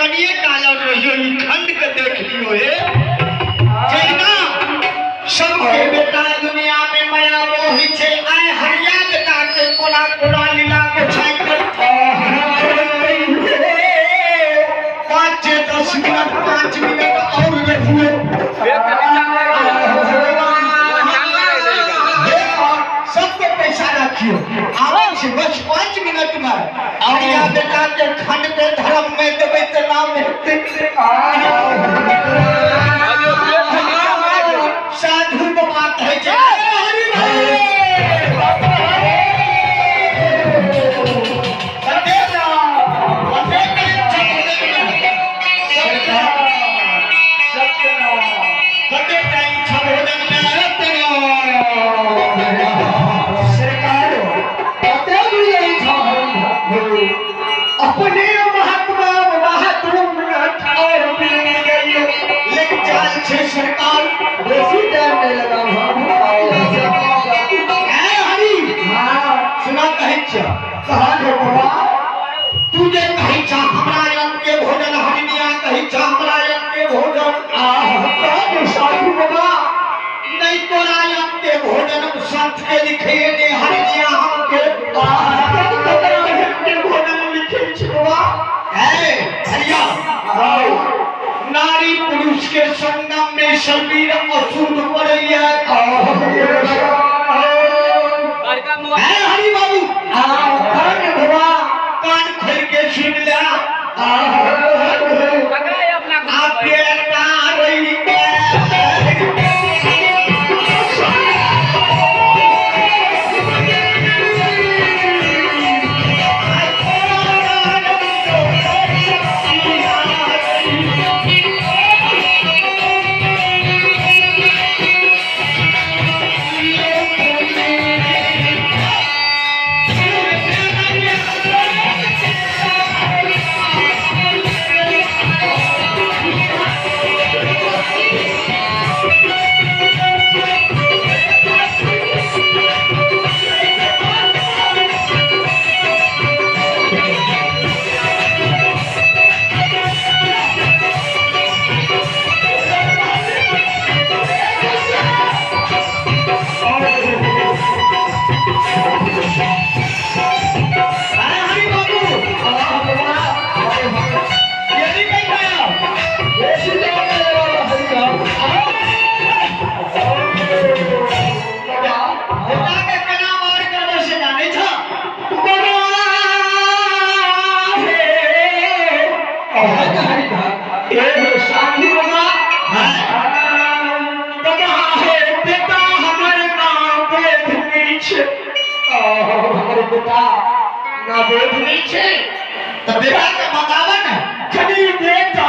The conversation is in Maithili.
कनिए काल और रहियो ई खंड के देख लियो हे। जहिना सबके बेटा दुनिया में माया मोहि छे आय हरिया बेटा के कोना कोना लीला के छाई कर 5-10 मिनट 5 मिनट और रहियो। सबके पैसा रखियो आबै छै बस 5 मिनट में हरिया बेटा के खंड के धर्म में देबै त नाम हेतै। साधु बाबा कहै छै हरि अपने महात्मा बाबा 2 मिनट और मिल गई लेकिन चाल छे सरकार बेसी टाइम नहीं लगाओ। ए हरि हां सुना कहै छ कहा रे बाबा तू जे कहै छ हमरा यज्ञ के भोजन हरिनिया कहै छ हमरा यज्ञ के भोजन आ साधु बाबा नहीं तोरा यज्ञ के भोजन संत के लिखे ने हरिनिया हम के नारी पुरुष के संगम में शरीर अशुद्ध पड़ैया। हरि बाबू कान खोल के सुन ले बेटा ना बोध नहीं छे तो बेटा के मंगावा ना कनी बेटा